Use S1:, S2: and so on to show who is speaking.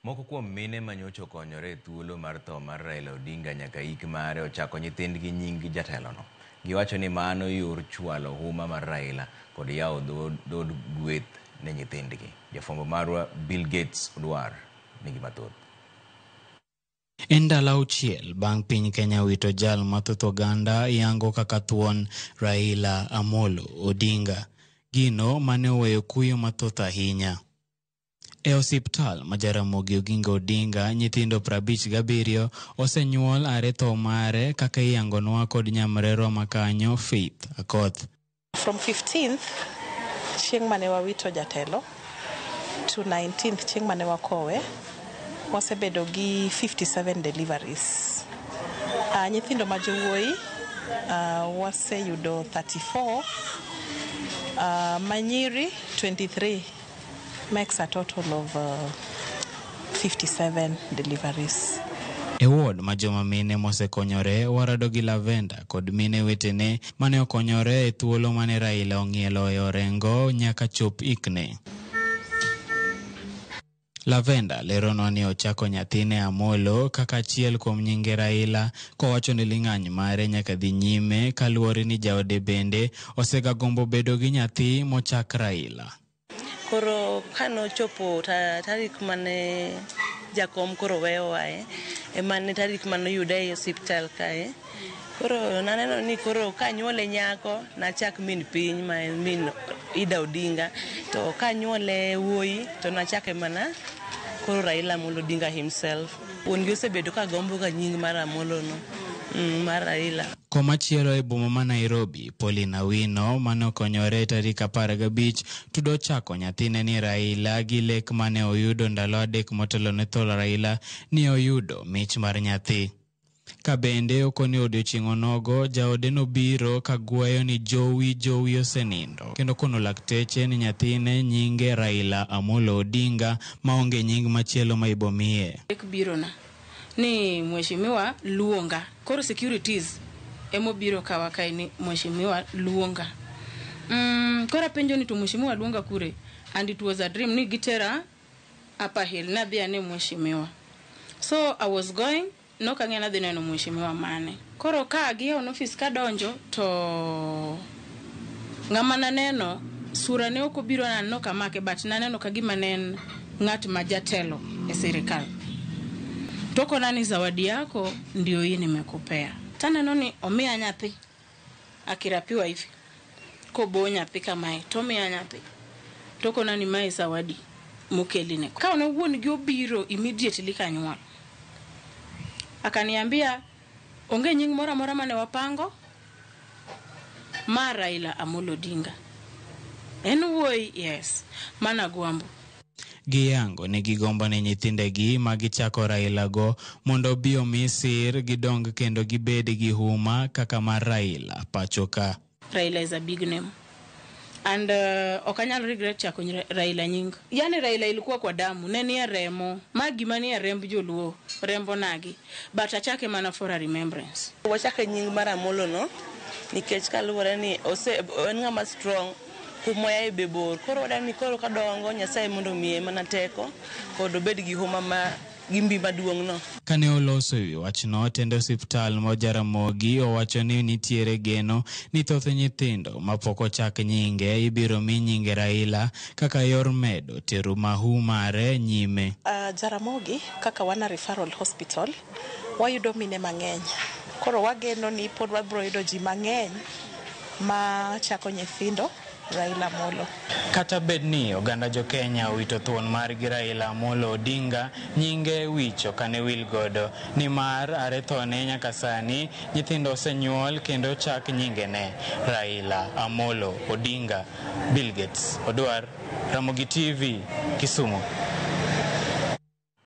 S1: Moko kuom mine manyocha okonyore e thuolo mar tho mar Raila Odinga nyaka ik mare ochako nyithindgi nying jatelono. Giwacho ni mano yor chwalo huma mar Raila kod yawo dhood gweth ne nyithindgi. Jafwambo marwa Bill Gates Odwar nigi mathoth.
S2: En ndalo 6 bang' piny Kenya wito jal ma thoth oganda yango kaka thuon Raila Amolo Odinga. Gino mane oweyo kuyo mathoth ahinya. E osiptal ma Jaramogi Oginga Odinga, nyithindo 57 osenyuol are tho mare kaka iyangonwa kod nyamrerwa makanyo Faith Akoth.
S3: From 15th chieng' mane wawito jatelo to 19th chieng' mane wakowe, wasebedo gi 57 deliveries. Nyithindo ma jowuoyi waseyudo 34, manyiri 23, makes a total of 57 deliveries.
S2: E ward ma joma mine mosekonyore, warado gi Lavenda kod mine wetene mane okonyore e thuolo mane Raila ong'ielo e orengo nyaka chop ikne. Lavenda leronwa ni ochako nyathine Amolo kaka achiel kuom nyinge Raila, kowacho ni ling'any mare nyaka dhi nyime kaluwore ni jaode bende osegagombo bedo gi nyathi mochak Raila.
S4: Koro kanochopo tarik mane jakom koro weyowae, emane tarik mane oyude e osiptal kae. Koro naneno ni koro kanyuole nyako nachak min piny ma en min Ida Odinga, to kanyuole wuoyi to nachake mana koro Raila Amolo Odinga himself. Wuon gi osebedo ka gombo ga nying mar Amolo no, mar Raila.
S2: Komachielo e boma ma Nairobi, Pauline Awino mane okonyore tarik 15 tudo chako nyathine ni Raila gi lek mane oyudo ndalo 3 motelo ne tho Raila ni oyudo mich mar nyathi. Ka bende okoni odiochieng' onogo, jaode nobiro ka gweyo ni jowi jowi osenindo. Kendo kono lakteche ni nyathine nyinge Raila Amolo Odinga maonge nying machielo ma ibomiye.
S5: Lek birona ni mheshimiwa luonga. Koro securities emobiro kawa kae ni mheshimiwa luonga. Koro apenjo ni to mheshimiwa luonga kure? And it was a dream ni gitera Upper Hill, nadhi ane mheshimiwa. So I was going, nok ang'eyo nadhi neno mheshimiwa mane. Koro ka giyawo office kadonjo to ng'ama naneno sura ne ok obiro na nok amake, but naneno ka gima ne en ng'at ma jatelo e sirikal. To okona ni zawadi yako ndio hii nimekupea. Taneno ni omiya nyathi akirapiwa hivi kobo nyathi kamae to omiya nyathi. To okona ni mae zawadi mokeline. Ka ne wuon gi obiro immediately kanyuol, akaniambia onge nying moro amora mane wapango ma Raila Amolo Odinga. En wuoyi, yes, mana Agwambo.
S2: Giyango ni gigombo ni nyithindegi ma gichako Raila go mondo obi omi sir gidong kendo gibed gi huma kaka mar Raila pacho ka.
S5: Raila is a big name. And ok anyal regret chako Raila nying. Yani Raila ilikuwa kwa damu, ne nie remo. Ma gima nie remb joluo, rembo nagi. But achake mana for a remembrance.
S4: Wachake nying mar Amolo no nikech kaluwore ni en ng'ama strong kuma oaye be bor. Koro wadwaro ni koro kadongo Nyasaye mondo omiye mana teko kod obed gi huma ma gi mbi maduong' no.
S2: Kane oloso ewi wachno, tend osiptal ma Jaramogi owacho ni nitiere geno ni thoth nyithindo mapok ochak nyinge ibiro mi nyinge Raila kaka yor medo tero mahu mare nyime.
S3: Jaramogi kaka wan a referral hospital wayudo mine mang'eny. Koro wageno ni pod wabiro yudo ji mang'eny ma chako nyithindo Raila Amolo.
S2: Kata bed ni oganda jo Kenya owito thuon margi Raila Amolo Odinga, nyinge wich ok ane wil godo, nimar are thone nyaka sani nyithindo osenyuol kendo chak nyingene Raila Amolo Odinga. Bill Gates Odwar, Ramogi TV, Kisumu.